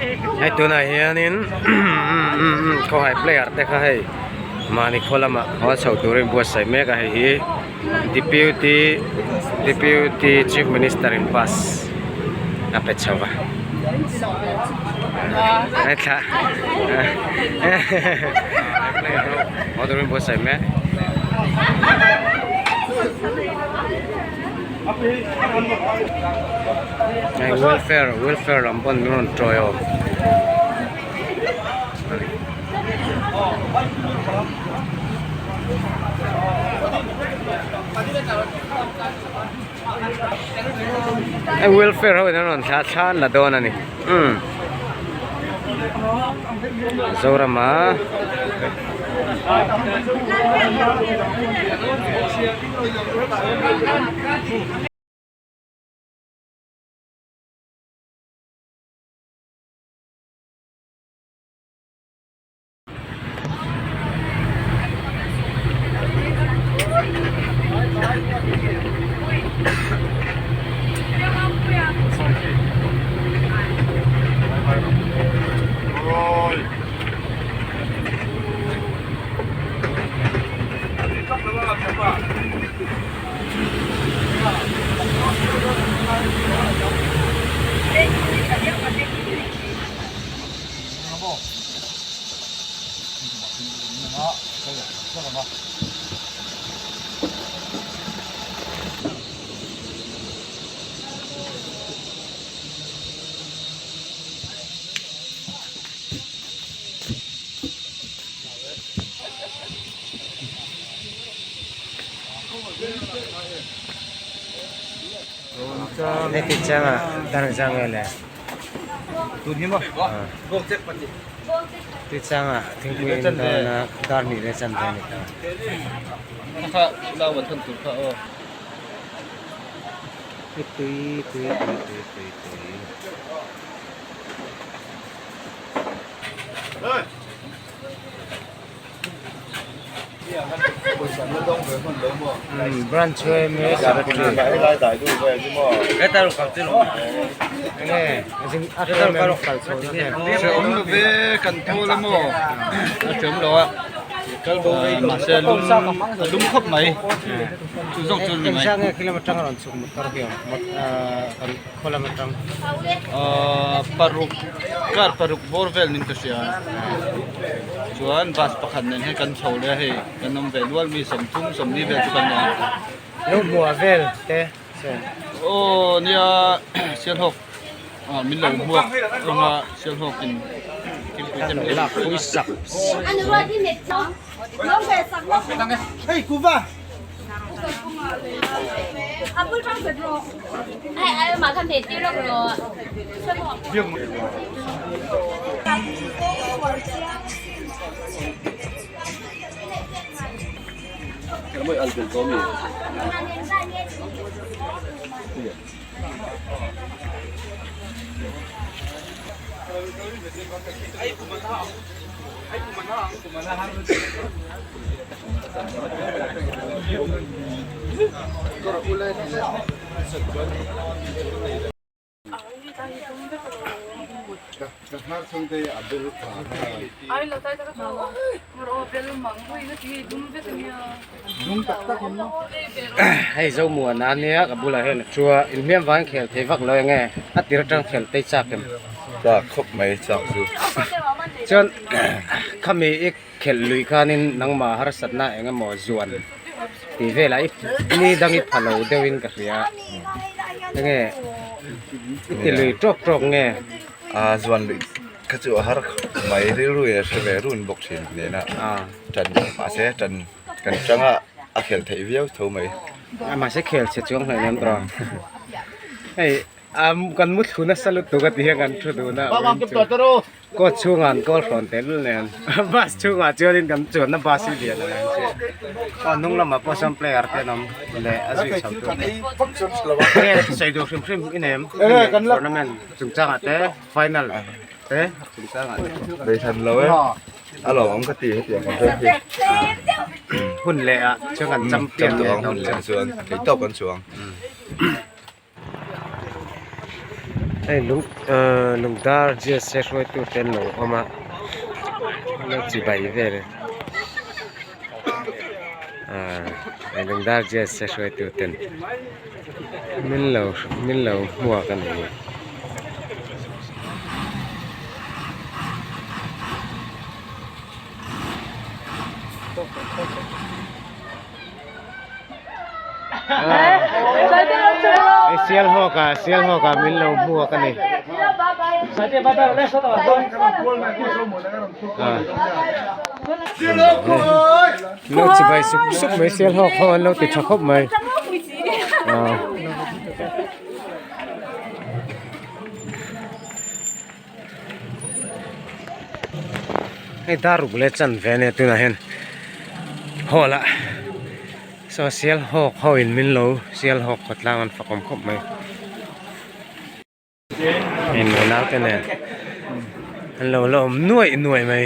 Hei tunah hianin khawhai player te kha hei mahni khaw lamah haw chho turin buatsaih mek a hei hi deputy deputy chief minister in bus a pe chho va hei thla haw turin buatsaih mek. Hei welfare welfare lam pawn min rawn tawiawm hei welfare ho in an rawn thla thla an la dawn a ni umm Zorama. Heti changa dar zang nge le ti changa thingpui in dawna dar hnih leh chan ve a ni ta. Tui tui tui tui tui tui. Branch yma secretary Khawlam atang Paruk car paruk bawr vel nin ka hria chuan bus pakhat nen hian kan chho leh a hei kan awm ve nual mi sawmthum sawmli vel chu kan ni a. Lo hmuah vel te chuan. Aw nia Sialhawk ah min lo hmuak anga Sialhawk in thingpui te min lo lak pui sak. Hei kuva. Hei Zomuana ania ka bulah hian a thu a inhliam vangin khel thei vak lo enge a tir atang khel tei chak em. Chak khawp mai chak chu. Chuan khami i khelh lui khanin nangmah harsatna eng emaw zuan tih velah i ni dang i pha lo deuhin ka hria enge i ti lui tawk tawk nge. A zuan lui kha chu a har khawp mai rilru in a hre ve run bawk thin nena tan mahse tan kan tanga a khelh theih viau tho mai. Mahse khel chhe chuang hlei nem tawh hei. Kan mu thlu nasa lutuk a ti hian kan thu dun a court chhungah an kawl hrawn tel nen bus chhungah chuanin kan chuanna bus hi lian ang reng si aw hnung lamah pawh sawn player te an awm leh a zui chho tu te enge sawi duh hrim hrim i nei em tournament chungchangah te final te chungchangah te Beihlan lo e a lawmawm ka ti hetiang kan rem hi hun leh ah chuan kan champion leh hun leh ah chuan theihtawp kan chuang. Hei lung ahh lungdar GSA hruaitu te an lo awm a an lo chibai vel ahh hei lungdar GSA hruaitu ten min lo min lo hmuak a ni. Sialhawk ah Sialhawk ah min lo hmuak a ni. Lo chibai sup sup mai Sialhawk ho an lo ti tha khawp mai. Hei dar ruk leh chan ve ania tunah hian hall ah saw sialhawk ho in min lo sialhawk khawtlang an fakawm khawp mai hei nau te nen an lo la awm nuaih nuaih mai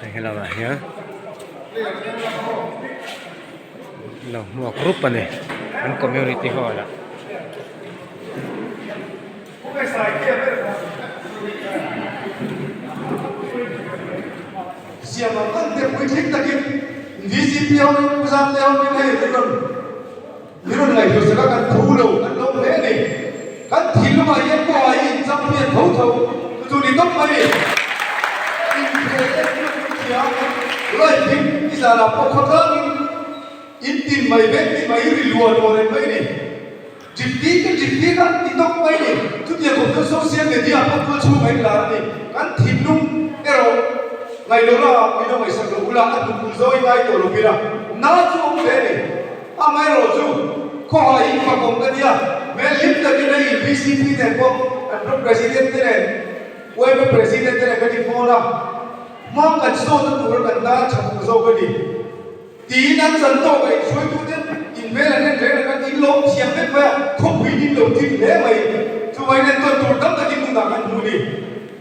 hei helamah hian lo hmuak rup a ni an community hall ah. Siam ang ang te puitling takin VCP ho in Pu Zamte ho in hei min rawn min rawn ngaihtuah sak a kan thu lo kan lo hle a ni. Kan thinlungah hian pawh a in champion tho tho chu chu ni tawp mai ni. Inkhel en chu kan thiam live in i zanah pawh khawtlangin in tin mai vek ti mai ri luah luah reng mai ni. Ṭipti ka ṭipti kan ti tawp mai ni. Chutiang kawng chuan social media pawh tual chhung a inlar a ni. Kan thinlung erawh ngaihloh ah min lo ngaihsak lo ula, a hnukpui zawng i ngai tawh lo ila na chu awm ve a ni. Amaherawh chu khawhai in fak awm ka nia, hmel hlim takin hei in VCP nen pawh an ram President te nen yma President te nen kan inhmawn a, hma kan sawtna tura kan tan a ṭha tur zawk a ni. Tiin an chan tawk a inhruaitute inhmel an en reng reng a, in lawm thiam vek mai a, khawpui in lo thim hle mai. Chuvangin entawn tur tam takin nunah kan hmu ni.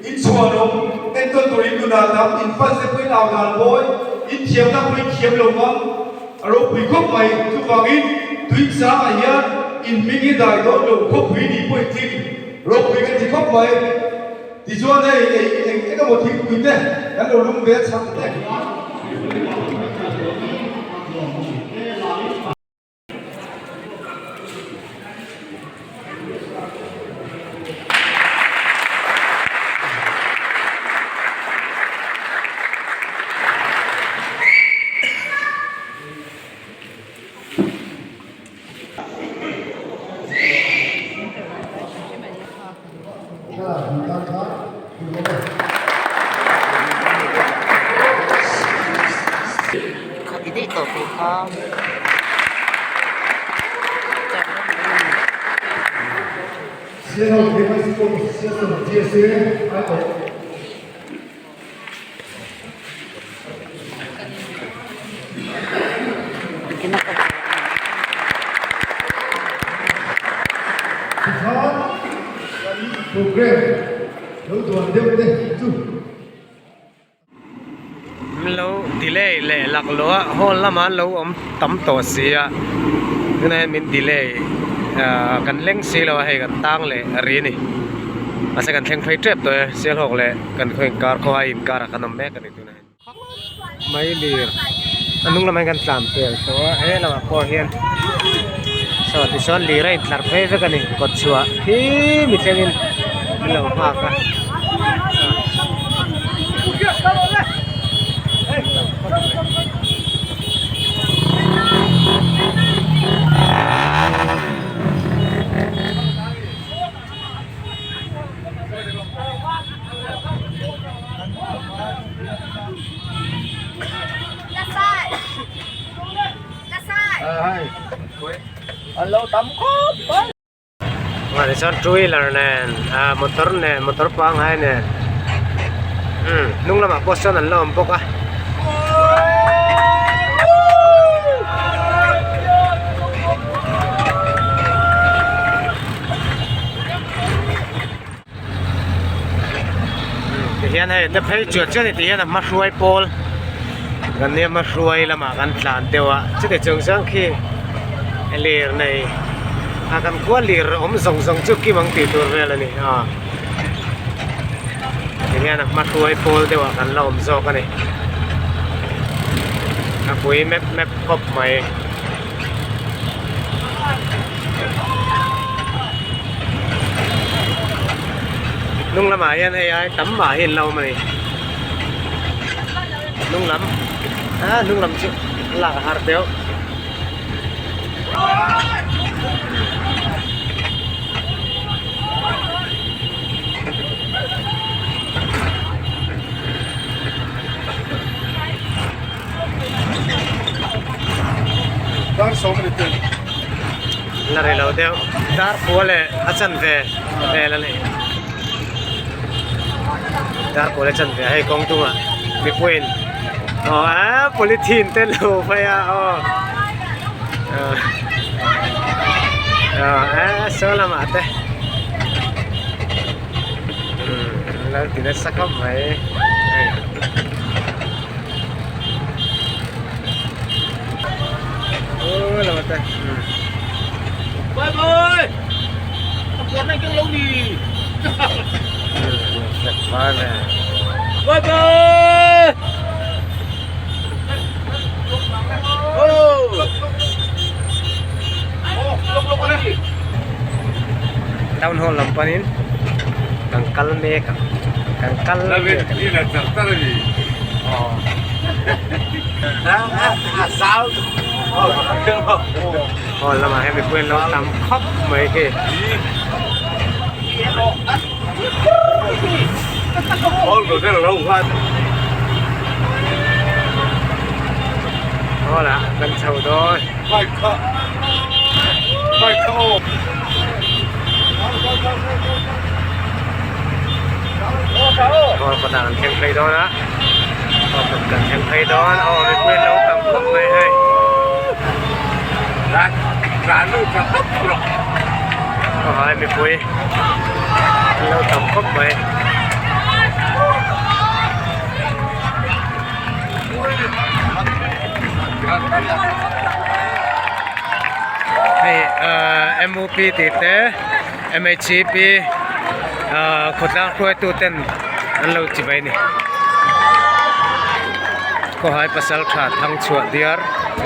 In chhuanawm, entawn tur in nunah tam, in fans te pawhin au dan mawi, in thiamna pawhin thiam lo vang a ropui khawp mai. Chuvangin tuichangah hian in hming hi dai dawn lo, khawpui nih pawhin tling ropui kan ti khawp mai. Tichuan hei ei eng eng emaw thingpui te kan lo lum ve a chhang te. Min lo delay leh laklawh a hall lamah an lo awm tam tawh si a tunah hian min delay ahh kan leng si lo a hei kan tang leh ri a ni mahse kan thleng phei tep tawh e Sialhawk leh kan khaw inkar khawhai inkar ah kan awm mek a ni tunah hian. Mai lir a hnung lamah hian kan tlan pel tawh a he lamah pawh hian saw tichuan lir a intlar phei vek a ni kawt chhuah khi mi thlengin min lo nghak a. Mah chuan two wheeler nen ah motor nen motor pangngai nen umm hnung lamah pawh sawn an la awm bawk a. Tihian hei na phei chuan chuan ti hian a hma hruai pawl kan nia hma hruai lamah kan tlan deuh a chuti chung chuan khi lir nei. A kan khua lir awm zawng zawng chu kim ang tih tur vel a ni a tihian a hma hruai pawl deuh ah kan la awm zawk a ni a pui mep mep khawp mai. Hnung lamah hian hei ai tam mah hi an la awm a ni hnung lam ah hnung lam chu lak a har deuh. La rei lo deuh dar kua leh a chanve vel a ni dar kua leh a chanve hei kawng dungah mipuiin aw a polythene te lo phei a aw a saw lamah te lo ti nasa khawp mai hei. Town hall lam panin kan kal mek a kan kal mek a Hall lamah hian mipui an lo tam khawp mai khi. Hall ah kan chho dawn. Hall kawtah kan thleng phei dawn a hall kawt kan thleng phei dawn aw mipui an lo tam khawp mai hei aw hai mipui an lo tam khawp mai. Hei ahh M U P tih te M H C P ahh khawtlang hruaitu ten an lo chi mai a ni khawhai pasal tha thang chhuah diar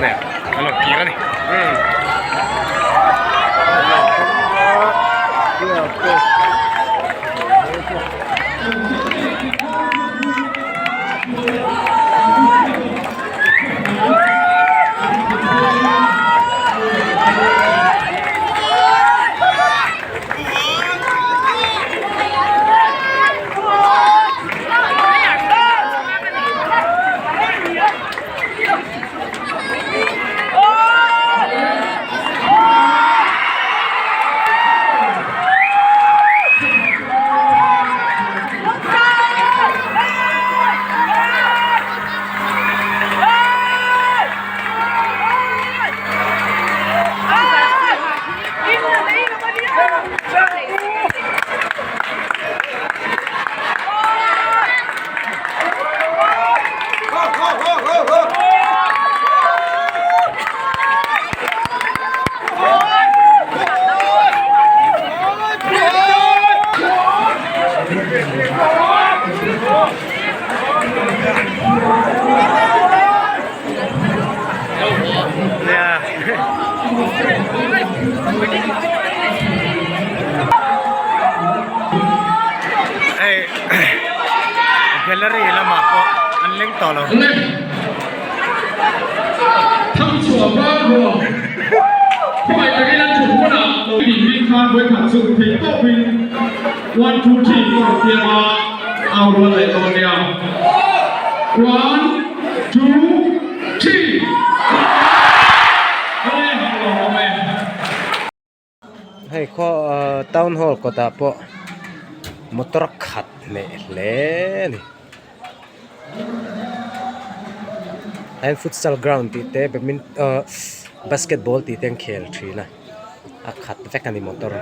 nen an lo kir a ni. Hei gallery lamah pawh an leng tawh lo. Hei khaw ah town hall kawtah pawh motor khat hmeh hle a ni heng futsal ground tih te badminton basketball tih te an khel thin a a khat vek a ni motor.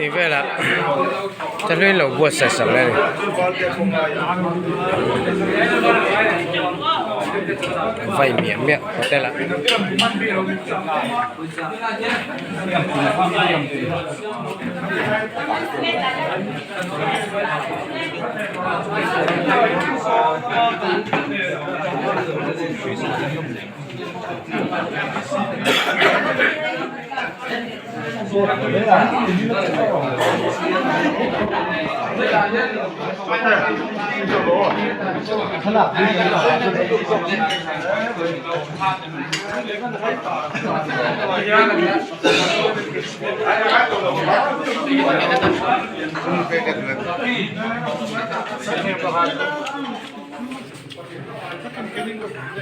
tih velah chahlui an lo buatsaih sak leh a ni. Vai miah miah hotel ah.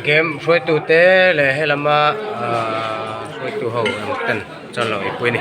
Game hruaitu te leh helama ahh hruaitu ho ang ten chuan lo eipui a ni.